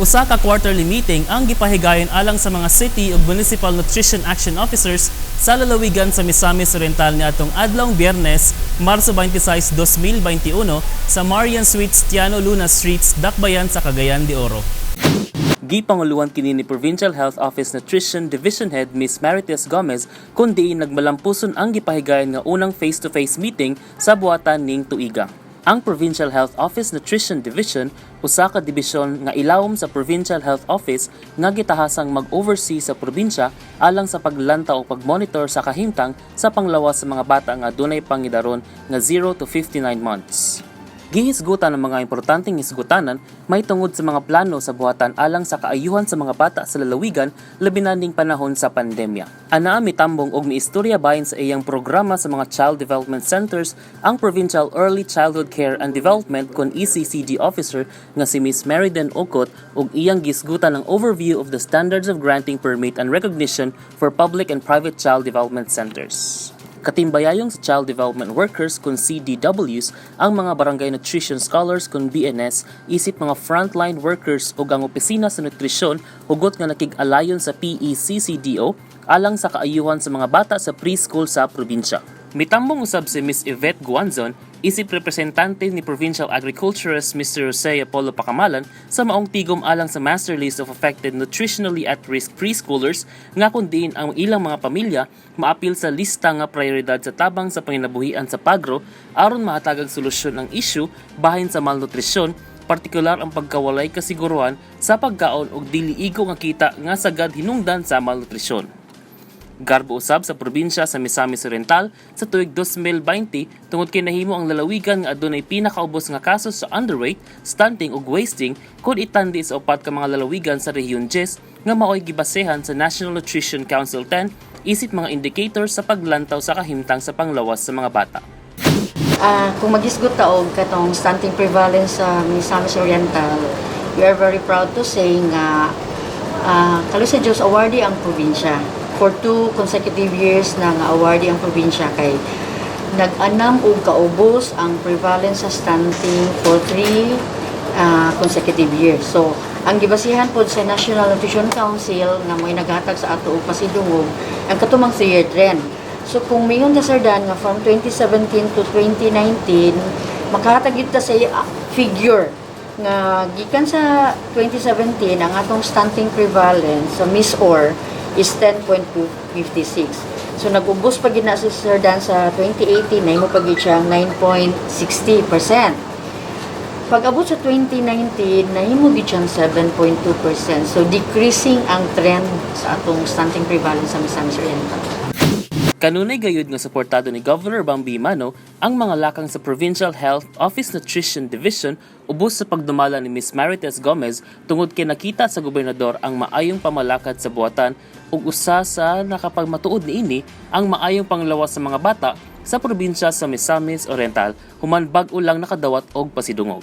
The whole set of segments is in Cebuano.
Usa ka quarterly meeting ang gipahigayon alang sa mga city ug municipal nutrition action officers sa lalawigan sa Misamis Oriental niadtong adlawng Biyernes, Marso 26, 2021 sa Marian Suites, Tiano Luna Streets, Dakbayan sa Cagayan de Oro. Gipanguluhan kini ni Provincial Health Office Nutrition Division Head Miss Marites Gomez kun diin nagmalampuson ang gipahigayon nga unang face-to-face meeting sa buhatan ning tuiga. Ang Provincial Health Office Nutrition Division usa ka dibisyon nga ilawom sa Provincial Health Office nga gitahasang mag-oversee sa probinsya alang sa paglantaw o pagmonitor sa kahimtang sa panglawas sa mga bata nga adunay pangidaron nga 0 to 59 months. Gihisgutan ang mga importanteng hisgutanan may tungod sa mga plano sa buhatan alang sa kaayuhan sa mga bata sa lalawigan, labi na ning panahon sa pandemya. Anaa mitambong og miistorya bahin sa iyang programa sa mga child development centers ang Provincial Early Childhood Care and Development kon ECCD officer nga si Miss Meriden Okot ug iyang gihisgutan ang overview of the standards of granting permit and recognition for public and private child development centers. Katimbayayong sa Child Development Workers kun CDWs, ang mga Barangay Nutrition Scholars kun BNS, isip mga frontline workers ug ang opisina sa nutrisyon hugot nga nakig-alayon sa PECCDO alang sa kaayuhan sa mga bata sa preschool sa probinsya. Mitambong usab si Miss Yvette Guanzon isip representante ni Provincial Agriculturist Mr. Jose Apollo Pacamalan sa maong tigom alang sa master list of affected nutritionally at-risk preschoolers nga kun diin ang ilang mga pamilya maapil sa lista nga prioridad sa tabang sa panginabuhian sa PAGRO aron mahatagag solusyon ang issue bahin sa malnutrisyon, partikular ang pagkawalay kasiguruhan sa pagkaon ug dili igo nga kita nga sagad hinungdan sa malnutrisyon. Garbo usab sa probinsya sa Misamis Oriental sa tuig 2020 tungod kay nahimo ang lalawigan nga adunay pinakaubos nga kaso sa underweight, stunting ug wasting kung itandi sa upat ka mga lalawigan sa Rehiyon 10 nga maoy gibasehan sa National Nutrition Council 10 isip mga indicators sa paglantaw sa kahimtang sa panglawas sa mga bata. Kung maghisgot ta og katong stunting prevalence sa Misamis Oriental, we are very proud to say nga kaluoy sa Diyos, awardee ang probinsya. For 2 consecutive years na nga awardee ang probinsya kay nag-anam og kaubos ang prevalence sa stunting for 3 consecutive years. So, ang gibasihan pod sa National Nutrition Council nga mo'y naghatag sa ato og pasidungog ang katumang 3-year trend. So kung mingon ta, Sir Dan, nga from 2017 to 2019, makahatag gyud ta sa figure nga gikan sa 2017 ang atong stunting prevalence sa MisOr is 10.56. So nag-ubos pa gid na si Sir Dan sa 2018, nahimo pa gid siyang 9.60%. Pag abot sa 2019, nahimo gid siyang 7.2%. So decreasing ang trend sa atong stunting prevalence sa Misamis Oriental. Kanunay gayud nga suportado ni Governor Bambi Emano ang mga lakang sa Provincial Health Office Nutrition Division ubos sa pagdumala ni Miss Marites Gomez tungod kay nakita sa gobernador ang maayong pamalakad sa buhatan ug usa sa nakapagmatuod niini ang maayong panglawas sa mga bata sa probinsya sa Misamis Oriental human bag-o lang nakadawat og pasidungog.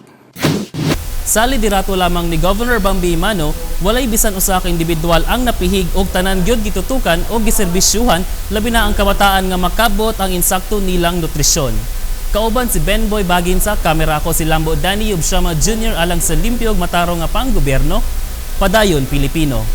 Sa liderato lamang ni Governor Bambi Emano, walay bisan usa ka individual ang napihig og tanan gyud gitutukan o giserbisyuhan, labi na ang kabataan nga makabot ang insakto nilang nutrisyon. Kauban si Benboy Bagin sa kamera, ako si Lambo Danny Ubshama Jr. alang sa limpyo ug matarong nga panggobyerno. Padayon, Pilipino.